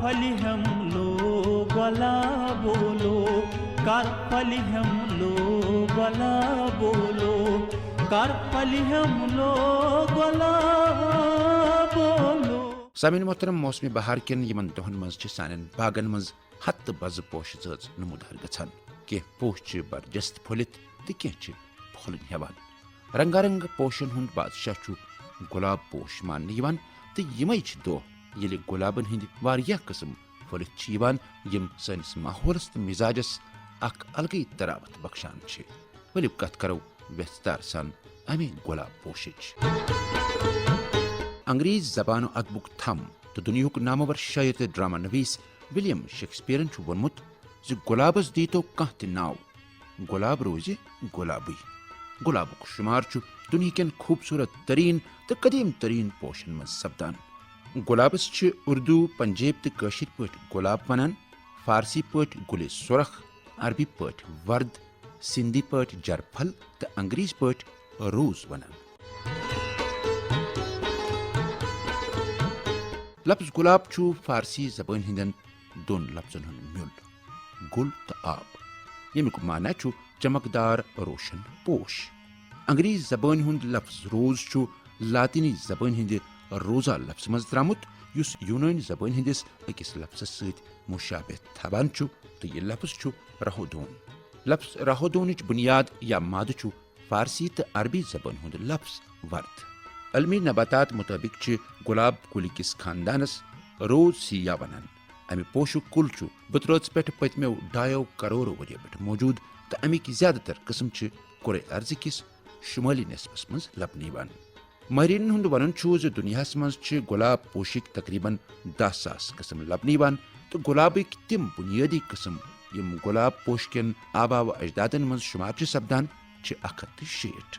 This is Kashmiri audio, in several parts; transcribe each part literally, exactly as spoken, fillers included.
پھلہِ ہم لو گۄلابو لو، کر پھلہِ ہم لو گۄلابو لو، کر پھلہِ ہم لو گۄلابو لو۔ سامعین محترم، موسم بہار کٮ۪ن یِمن دۄہن منٛز چھِ سانٮ۪ن باغن منٛز ہتہٕ بزٕ پوشہٕ زٲژ نمودار گژھان۔ کینٛہہ پوش چھِ برجست پھٔلِتھ تہٕ کینٛہہ چھِ پھۄلٕنۍ ہٮ۪وان۔ رنگا رنگ پوشن ہُنٛد بادشاہ چھُ گۄلاب پوش ماننہٕ یِوان، تہٕ یِمے چھِ دۄہ ییٚلہِ گۄلابن ہٕنٛدۍ واریاہ قٕسم پھٔلِتھ چھِ یِوان، یِم سٲنِس ماحولس تہٕ مزاجس اکھ الگٕے تراوت بخشان چھِ۔ ؤلِو کتھ کرو ویستار سان امہِ گۄلاب پوشٕچ۔ انگریز زبانُک ادبُک تھم تہٕ دُنیاہُک نامور شٲعر تہٕ ڈرامہ نویس ولیم شیکسپیئرن چھُ ووٚنمُت زِ گۄلابس دیٖتو کانٛہہ تہِ ناو، گۄلاب روزِ گۄلابٕے۔ گۄلابُک شُمار چھُ دُنیاہکٮ۪ن خوٗبصوٗرت تریٖن تہٕ قدیٖم تریٖن پوشن منٛز سپدان۔ گۄلابس چھِ اردو، پنجٲبۍ تہٕ کٲشِر پٲٹھۍ گۄلاب ونان، فارسی پٲٹھۍ گُلِ سُرخ، عربی پٲٹھۍ ورد، سندھی پٲٹھۍ جرپھل تہٕ انگریزی پٲٹھۍ روز ونان۔ لفظ گۄلاب چھُ فارسی زبٲنۍ ہٕنٛدٮ۪ن دۄن لفظن ہُنٛد میُل، گُل تہٕ آب، ییٚمیُک معنی چھُ چمکدار روشن پوش۔ انگریزی زبٲنۍ ہُنٛد لفظ روز چھُ لاطینی زبٲنۍ ہٕنٛدِ روزا لفظہٕ منٛز درٛامُت، یُس یونٲنۍ زبٲنۍ ہٕنٛدِس أکِس لفظس سۭتۍ مشابہت تھاوان چھُ، تہٕ یہِ لفظ چھُ رہودون۔ لفظ رہودونٕچ بُنیاد یا مادٕ چھُ فارسی تہٕ عربی زبٲنۍ ہُنٛد لفظ ورد۔ علمی نباتات مُطٲبِق چھِ گۄلاب کُلۍ کِس خاندانس روزسیا ونان۔ امہِ پوشُک کُل چھُ بُترٲژ پٮ۪ٹھ پٔتمیو ڈایو کرورو ؤرِیو پٮ۪ٹھ موجود تہٕ امِکۍ زیادٕ تر قٕسم چھِ کرہ ارضہٕ کِس شمٲلی نصفس منٛز لبنہٕ یِوان۔ مٲہریٖنن ہُنٛد ونُن چھُ زِ دُنیاہس منٛز چھِ گۄلاب پوشٕکۍ تقریباً دَہ ساس قٕسم لبنہٕ یِوان، تہٕ گۄلابٕکۍ تِم بُنیٲدی قٕسم، یِم گۄلاب پوشہٕ کٮ۪ن آبا و اجدادن منٛز شُمار چھِ سپدان، چھِ اکھ ہتھ تہٕ شیٹھ۔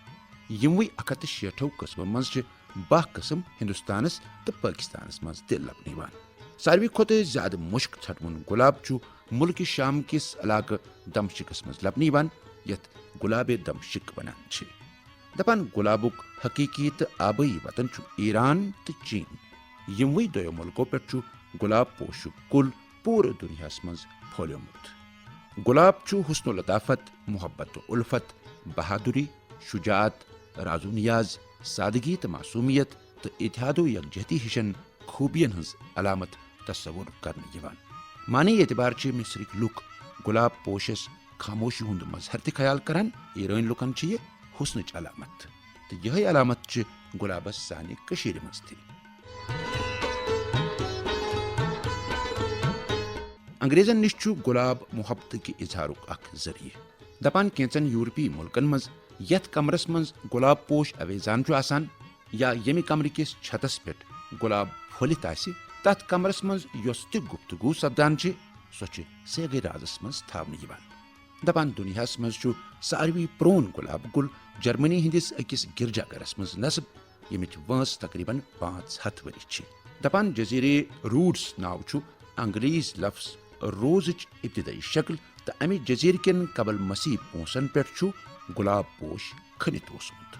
یِموٕے اکھ ہتھ تہٕ شیٹھو قٕسمو منٛز چھِ باہ قٕسم ہندوستانس تہٕ پٲکستانس منٛز تہِ لبنہٕ یِوان۔ ساروی کھۄتہٕ زیادٕ مُشک ژھٹوُن گۄلاب چھُ مُلکہِ شام کِس علاقہٕ دمشقس منٛز لبنہٕ یِوان، یتھ گۄلابِ دمشق ونان چھِ۔ دپان گۄلابُک حقیقی تہٕ آبٲیی وطن چھُ ایران تہٕ چین۔ یِموٕے دۄیو مُلکو پٮ۪ٹھ چھُ گۄلاب پوشُک کُل پوٗرٕ دُنیاہس منٛز پھۄلیومُت۔ گۄلاب چھُ حسن و لطافت، محبت و الفت، بہادری، شجاعت، راز و نیاز، سادگی تہٕ معصومیت تہٕ اتحاد و یکجہتی ہِشن خوٗبین ہٕنٛز علامت تصور کرنہٕ یِوان۔ معنی اعتبار چھِ مصرٕکۍ لوٗکھ گۄلاب پوشس خاموشی ہُنٛد مظہر تہِ خیال کران۔ ایرٲنۍ لوٗکن چھِ یہِ حسنٕچ علامت، تہٕ یِہے علامت چھِ گۄلابس سانہِ کٔشیٖرِ منٛز تہِ۔ انگریزن نِش چھُ گۄلاب محبتٕکہِ اظہارُک اکھ ذٔریعہٕ۔ دپان کینٛژن یورپی مُلکن منٛز یتھ کمرس منٛز گۄلاب پوش آویزان چھُ آسان، یا ییٚمہِ کمرٕ کِس چھتس پٮ۪ٹھ گۄلاب پھٔلِتھ آسہِ، تتھ کمرس منٛز یۄس تہِ گفتگو سپدان چھِ، سۄ چھِ سیگے رازس منٛز تھاونہٕ یِوان۔ دپان دُنیاہس منٛز چھُ ساروی پرون گۄلاب کُل جرمنی ہٕنٛدِس أکِس گرجا گرس منٛز نصب، ییٚمِچ وٲنٛس تقریباً پانٛژھ ہتھ ؤری چھِ۔ دپان جزیرے روڈس ناو چھُ انگریز لفظ روزٕچ ابتدٲیی شکل، تہٕ امہِ جزیرٕ کٮ۪ن قبل مسیح پونٛسن پٮ۪ٹھ چھُ گۄلاب پوش کھٔنِتھ اوسمُت۔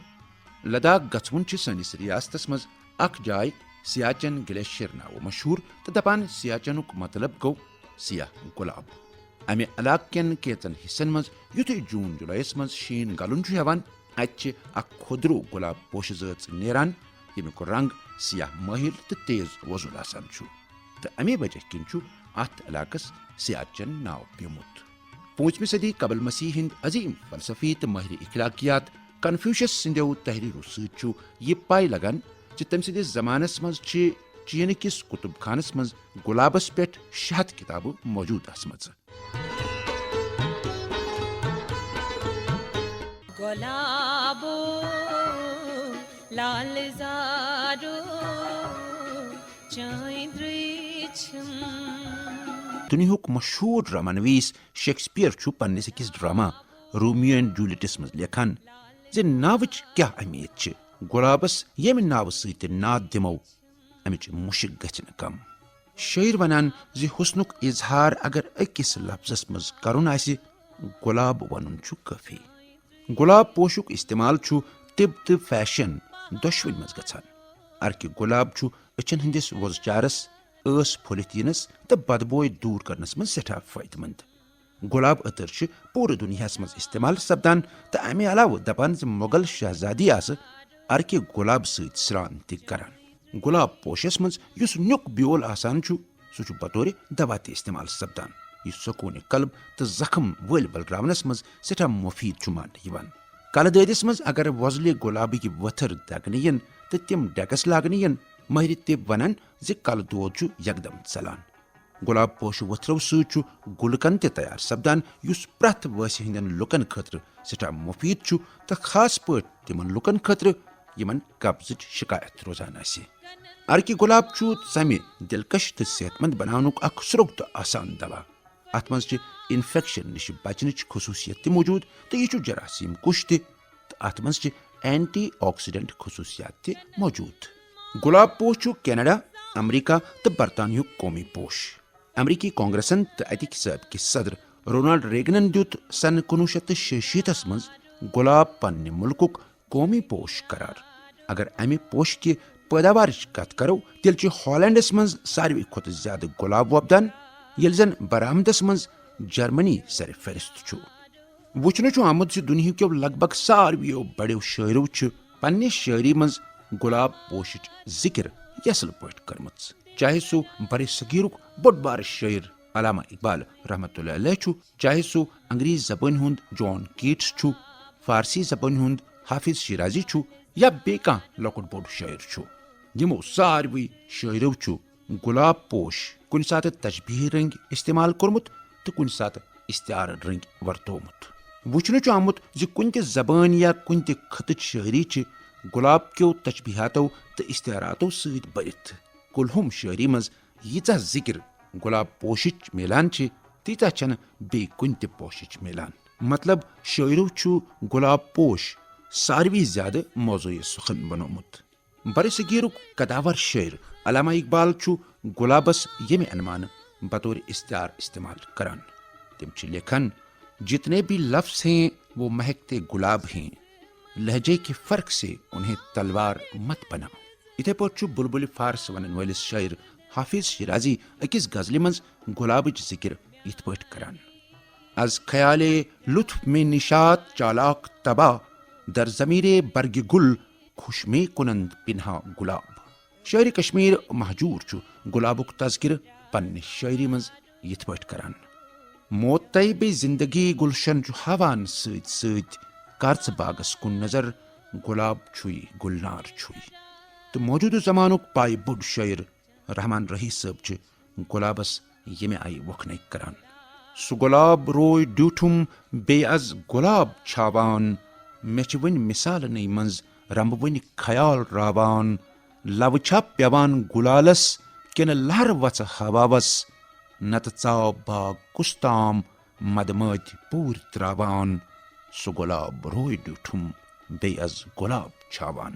لداخ گژھوُن چھِ سٲنِس ریاستس منٛز اکھ جاے سیاچن گلیشیر ناوٕ مشہوٗر، تہٕ دپان سیاچنُک مطلب گوٚو سیاہ گۄلاب۔ امہِ علاقہٕ کٮ۪ن کینٛژن حصن منٛز یُتھُے جوٗن جُلایس منٛز شیٖن گلُن چھُ ہٮ۪وان، اتہِ چھِ اکھ کھۄدرو گۄلاب پوشہٕ زٲژ نیران، ییٚمیُک رنگ سیاہ مٲہِل تہٕ تیز وۄزُل آسان چھُ، تہٕ امے وجہ کِنۍ چھُ اتھ علاقس سیاچن ناو پیومُت۔ پوٗنٛژمہِ صدی قبل مسیح ہٕنٛدۍ عظیٖم فلسفی تہٕ مٲہرِ اخلاقیات کنفیوشس سٕنٛدیو تحریرو سۭتۍ چھُ یہِ پَے لگان زِ تٔمۍ سٕنٛدِس زمانس منٛز چھِ چینہٕ کِس کتب خانس منٛز گۄلابس پٮ۪ٹھ شےٚ ہتھ کتابہٕ موجود آسمژٕ۔ گۄلابو لال زارو چٲنۍ درٕے چھِم۔ دُنیاہُک مشہوٗر ڈرامہ نویس شیکسپیئر چھُ پننِس أکِس ڈرامہ رومیو اینڈ جولیٹس منٛز لیکھان زِ ناوٕچ کیٛاہ اہمیت چھِ؟ گۄلابس ییٚمہِ ناوٕ سۭتۍ تہِ ناد دِمو، امِچ مُشک گژھِ نہٕ کم۔ شٲعر ونان زِ حسنُک اظہار اگر أکِس لفظس منٛز کرُن آسہِ، گۄلاب ونُن چھُ کٲفی۔ گۄلاب پوشُک استعمال چھُ طب تہٕ فیشن دۄشوٕنۍ منٛز گژھان۔ ارکہِ گۄلاب چھُ أچھن ہٕنٛدِس وۄزٕچارس ٲس پھۄلِتھ یِنس تہٕ بدبوے دوٗر کرنس منٛز سٮ۪ٹھاہ فٲیدٕ مند۔ گۄلاب عطر چھِ پوٗرٕ دُنیاہس منٛز استعمال سپدان، تہٕ امہِ علاوٕ دپان زِ مۄغل شہزادی آسہٕ ارکہِ گۄلاب سۭتۍ سرٛان تہِ کران۔ گۄلاب پوشس منٛز یُس نیُک بیول آسان چھُ، سُہ چھُ بطور دوا تہِ استعمال سپدان، یُس سکوٗن قلب تہٕ زخم وٲلۍ بلراونس منٛز سٮ۪ٹھاہ مُفیٖد چھُ ماننہٕ یِوان۔ کلہٕ دٲدِس منٛز اگر وۄزلہِ گۄلابٕکۍ ؤتھٕر دگنہٕ یِن تہٕ تِم ڈیکس لاگنہٕ یِن، مٲہرِ طب ونان زِ کلہٕ دود چھُ یکدم ژلان۔ گۄلاب پوشہٕ ؤتھرو سۭتۍ چھُ گُلکن تہِ تیار سپدان، یُس پرٛٮ۪تھ وٲنٛسہِ ہٕنٛدٮ۪ن لوٗکن خٲطرٕ سٮ۪ٹھاہ مُفیٖد چھُ، تہٕ خاص پٲٹھۍ تِمن لوٗکن خٲطرٕ یِمن قبضٕچ شکایت روزان آسہِ۔ ارکہِ گۄلاب چھُ ژمہِ، دلکش تہٕ صحت مند بناونُک اکھ سرٛوگ تہٕ آسان دوا۔ اتھ منٛز چھِ انفیکشن نِش بچنٕچ خصوٗصیت تہِ موجود، تہٕ یہِ چھُ جراثیم کُش تہِ، تہٕ اتھ منٛز چھِ اینٹی آکسیڈنٹ خصوٗصیات تہِ موجود۔ گۄلاب پوش چھُ کینیڈا، امریکہ تہٕ برطانیہُک قومی پوش۔ امریکی کانگریسن تہٕ اتِکۍ سٲبقہٕ صدر رونالڈ ریگنن دیُت سنہٕ کُنوُہ شیٚتھ تہٕ شیٚیہِ شیٖتس منٛز گۄلاب پننہِ مُلکُک قومی پوش قرار۔ اگر امہِ پوشہٕ کہِ پٲداوارٕچ کتھ کرو، تیٚلہِ چھِ ہالینڈس منٛز ساروی کھۄتہٕ زیادٕ گۄلاب وۄپدان، ییٚلہِ زن برآمدس منٛز جرمنی سرِ فہرست چھُ۔ وُچھنہٕ چھُ آمُت زِ دُنیاہکیو لگ بگ ساروِیو بڑیو شٲعرو چھِ پننہِ شٲعری منٛز گۄلاب پوشٕچ ذِکر یہِ اصل پٲٹھۍ کٔرمٕژ، چاہے سُہ برِ صغیرُک بوٚڑ بارٕ شٲعر علامہ اقبال رحمتہ اللہ علیہ چھُ، چاہے سُہ انگریزی زبٲنۍ ہُنٛد جان کیٹس چھُ، فارسی زبٲنۍ ہُنٛد حافظ شیرازی چھُ، یا بیٚیہِ کانٛہہ لۄکُٹ بوٚڑ شٲعر چھُ۔ یِمو ساروٕے شٲعرو چھُ گۄلاب پوش کُنہِ ساتہٕ تشبیہہ رٔنگۍ استعمال کوٚرمُت تہٕ کُنہِ ساتہٕ استعارٕ رٔنگۍ ورتوومُت۔ وُچھنہٕ چھُ آمُت زِ کُنہِ تہِ زبٲنۍ یا کُنہِ تہِ خطٕچ شٲعری چھِ گۄلاب کیو تشبیہاتو تہٕ استعاراتو سۭتۍ بٔرِتھ۔ کُلہُم شٲعری منٛز ییٖژاہ ذِکر گۄلاب پوشٕچ میلان چھِ، تیٖژاہ چھَنہٕ بیٚیہِ کُنہِ تہِ پوشٕچ میلان۔ مطلب، شٲعرو چھُ گۄلاب پوش ساروی زیادٕ موضوعی سخن بنوومُت۔ برِ صغیرُک قداور شٲعر علامہ اقبال چھُ گۄلابس ییٚمہِ عنوانہٕ بطور استعار استعمال کران۔ تِم چھِ لیکھان، جتنے بھی لفظ ہیں وہ مہکتے گلاب ہیں، لہجے کے فرق سے انہیں تلوار مت بنا۔ یِتھے پٲٹھۍ چھُ بلبل فارس ونن وٲلِس شٲعر حافظ شیرازی أکِس غزلہِ منٛز گۄلابٕچ ذِکر یِتھ پٲٹھۍ کران، از خیال لطف میں نشاط چالاک طبع، در ضمیر برگ گل خوش می کنند پنہاں گلاب۔ شٲعرِ کشمیر مہجور چھُ گۄلابُک تذکرٕ پننہِ شٲعری منٛز یِتھ پٲٹھۍ کران، موت تہِ بیٚیہِ زندگی گلشن چھُ ہاوان سۭتۍ سۭتۍ، کر ژٕ باغس کُن نظر، گۄلاب چھُے گُلنار چھُے۔ تہٕ موجودٕ زمانُک پایہِ بوٚڑ شٲعر رحمان رحی صٲب چھِ گۄلابس ییٚمہِ آیہِ وۄکھنَے کران۔ سُہ گۄلاب روے ڈیوٗٹھُم بیٚیہِ از گۄلاب چھاوان، مےٚ چھِ وٕنہِ مثالنٕے منٛز رمبہٕ وٕنہِ خیال راوان۔ لوٕ چھا پٮ۪وان گُلالس کِنہٕ لہر وژھٕ ہواوس؟ نتہٕ ژاو باغ کُس تام مدٕ مٲدۍ پوٗرۍ تراوان۔ سُہ گۄلاب روے ڈیوٗٹھُم بیٚیہِ از گۄلاب چھاوان۔